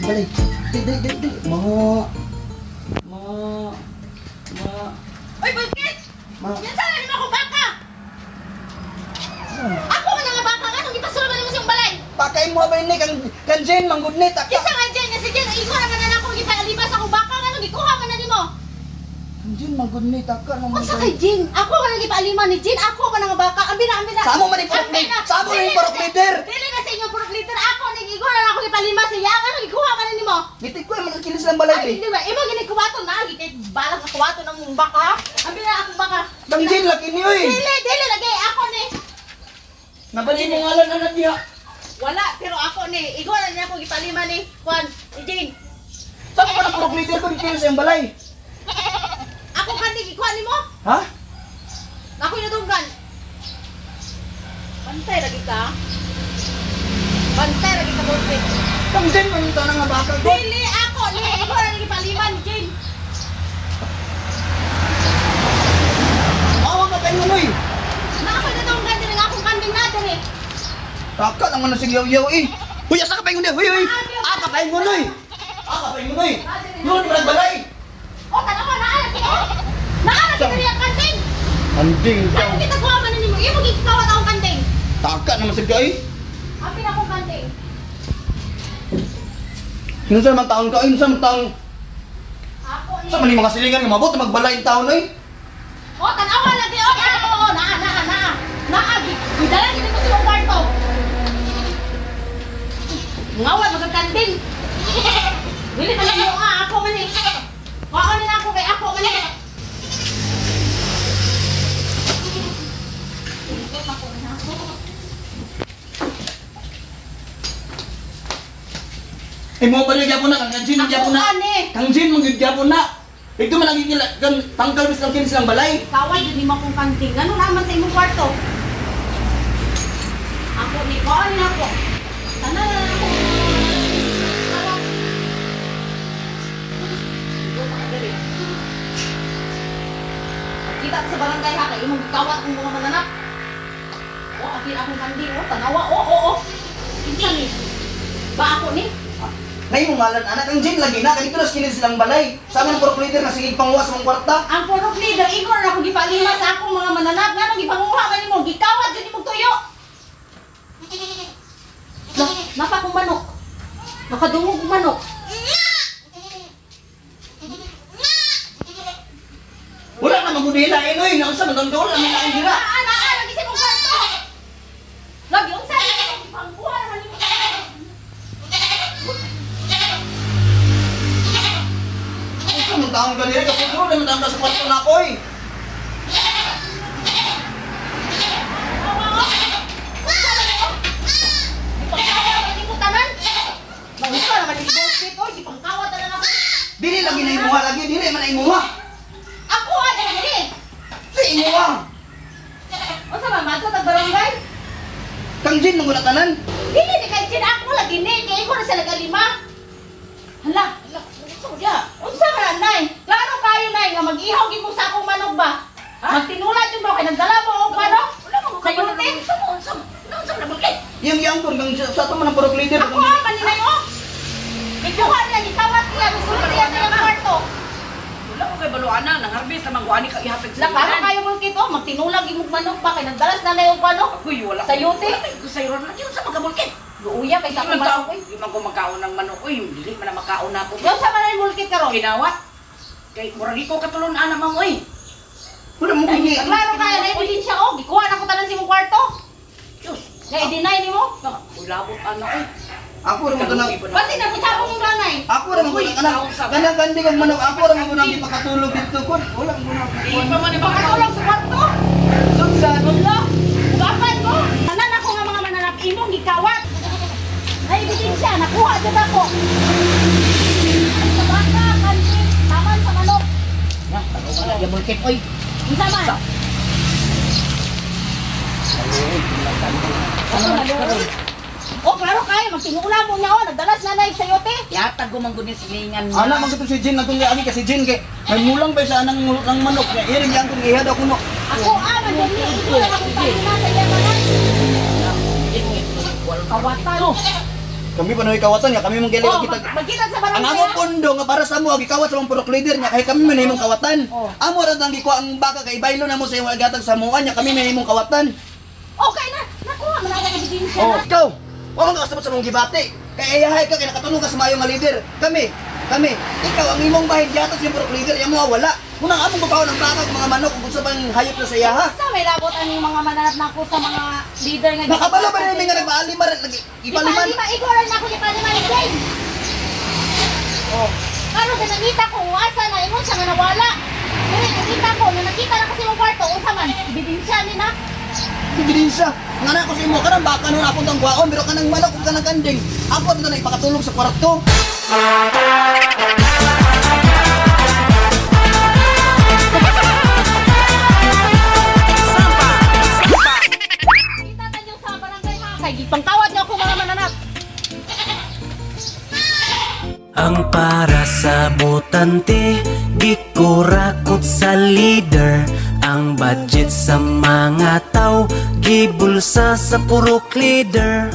Balay. Dili dili dili. Ma. Ma. Ma. Oy, Bulkit! Ma. Yan sana nimo akong baka! Ako man nga baka nga nung gipasulod man nimo sa imong balay. Pakain mo ba ini kang kang Jen manggod ni taka. Kinsa nga Jen, nga si Jen, iko naman na ako gipalibas akong baka nga nung gikuha man na nimo. Kang Jen manggod ni taka nang. Unsa kay Jen? Ako man ang gipaalima ni Jen, ako man ang baka. Ambi na, ambi na. Sa amo man ni purok Ambi na. Sa amo ni Dili purok na leader. Dili na sa inyong purok leader. Ako ning igo na ako gipalima siya. Nga nung gikuha man na nimo. Gitig ko man ang kinis lang balay Ay, eh. hindi ba? Imo gini kuwaton na gi kay balag ka kuwaton ang baka. Ambi na akong baka. Kang Jen laki niyo eh. Dili, dili lagi ako ni. Nabali mo ngalan anak niya. Wala, pero ako ni. Igo na niya ako gipalima ni Juan, ni Jane. Sa mo man ang purok leader ko dito sa iyong balay. Ako kandi gikuha nimo. Ha? Ako nadunggan. Bantay lagi ka. Bantay lagi ka, Bolpit. Kang Jen man yung tanang nga baka ko. Dili ako ni igo na gipalima ni Jane. Awa ka kayo noy. Na ako nadunggan diri nga akong kanding na diri. Taka naman na sige yaw eh. Huy, asa ka pa ingon Huy, huy. Ah, ka pa ingon noy. Ah, ka pa ingon noy. Yun, walang balay. O tanawa naa lagi oh. Naa lagi diri ang kanding. Anding Ano kita kuha man nimo? Imo gikawat akong kanding. Taka naman sige eh. Apil akong kanding. Kinsa man taon ka, kinsa man taon. Ako ni. Sa man ni mga silingan nga mabot magbalay in taon oy. O tanawa lagi oh, naa oh, naa naa naa. Naa gidala gid ko sa imong kwarto. Ngawat magkanding. Dili man mo ah, ako man eh. Kuhaon ni ako kay ako man eh. Imo pa rin gyapon na kang Jin gyapon na. Ako ani. Kang Jin man gyud gyapon na. Ito man ang gigila kan tanggal bis lang kinis lang balay. Kaway yun nimo akong kanding. Ano naman sa imong kwarto? Ako ni kuhaon ni ako. Tanan na ako. Kita sa barangay ha kay imong gikawat ang mga mananap. O apil akong kanding o tanawa o o o. Kinsa ni? Ba ako ni? Nay mo ngalan anak kang Jin lagi na kanito nas kinis lang balay. Sa amin ang purok leader na sige pangwas mong kwarta. Ang purok leader igor na akong gipalima sa akong mga mananap nganong gipanguha man nimo gikawat jud nimong tuyo. Na, napa kong manok. Nakadungog kong manok. Wala na magudila eh noy, naunsa man taon ka wala man lain dira. Naa naa lagi sa imong kwarto. Lagi unsa ni gipanguha naman nimo. Unsa man taon ka dira ka pudro na man taon ka sa kwarto na ako eh. Dili lagi na imuha lagi, dili man na imuha. Ako ana dili. Sa imuha. Unsa man madto tag barangay? Kang Jin nang wala tanan. Dili ni kay Jin ako lagi ni kay ko na siya nagalima. Hala, hala, unsa man nay? Klaro kayo nay nga mag-ihaw gid mo sa akong manok ba? Magtinula jud mo kay nagdala mo og manok. Wala mo Sa yute? Unsa mo unsa mo? Unsa mo na bulkit? Yung yang kon kang sa ato man ang purok leader. Ako ah, man ni nay oh. Ikuha niya gikawat niya misulti niya sa iyang kwarto. Wala ko kay baluana nang harvest na mangguani ka ihapit sa La klaro kayo mo kito, magtinulag imong manok ba kay nagdalas na nay og manok. Uy, wala. Sa yute? Wala ko sa ron. Lagi unsa magkabulkit? Luuya kay sa akong manok oy. Di man ko magkaon ng manok. Uy, dili man na makaon na ako. Unsa man ang mulkit karon? Kinawat. Kay murag ikaw katulon ana ma'am oy. Wala mo kini. Klaro kayo na ebidensya oh, gikuha na ko tanan sa imong kwarto. Diyos. Na i-deny nimo? Uy, labot ana oy. Ako ra mo tanang. Basi na kutsabo mong ranay. Ako ra mo tanang anak. Kanang kandi kang manok ako ra mo nang gipakatulog dito kon. Wala mo na. Di pa man ni Pakatulog sa kwarto. Sugsan. Wala. Ugapan mo. Tanan ako nga mga mananap imong gikawat. Na ebidensya nakuha jud ako. Sa baka, kanding, taman sa manok. Na, wala ya bulkit oy. Unsa man? Oh, klaro kayo, magtinula mo niya oh, nagdalas na nay sayote. Yatag ko man gud ni silingan. Ana man gud si Jin natong giagi kasi Jin kay may mulang pa sa anang ng manok niya. Iring yang kong ihad ako no. Ako ah, man dili ito na akong palima sa iya tanan. Kawatan. Kami pa na'y kawatan nga kami mong gali Oh, kita. magkita sa barangay. Ang among pondo nga para sa amo gikawat sa among purok leader niya kay kami man imong kawatan. Oh. Amo ra tang gikuha ang baka kay baylo na mo sa imong gatag sa amoan niya kami may imong kawatan. Okay na. Nakuha man ang ebidensya Oh, na. ikaw. Wa man ka kasabot sa mong gibati. Kay ayahay ka kay nakatulong ka sa maayo nga leader. Kami, kami, ikaw ang imong bahin gihatag sa imong purok leader, imo wala. Unang among gukawon ang baka ug mga manok ug unsa pang hayop na sa iyaha. Sa may labot ang mga mananap na ako sa mga leader nga. Nakabalo ba rin nga nagpaalima rin, ipaliman? Ipalima, ikaw rin ako ipalima ni Jane. Oh. Karon kay nakita ko asa na ingon siya nga nawala. Dili nakita ko nga nakita na kasi mong kwarto unsa man ebidensya ni na. Ebidensya. Nga na ako sa imo kanang baka nun akong tang gwaon pero kanang manok ug kanang kanding. Ako na ipakatulog sa kwarto. Kita tayo sa barangay ha. Kay gipangkawat niyo ako mga mananap. Ang para sa botante, gikurakot sa leader. Ang budget sa mga tao, gibulsa sa purok leader.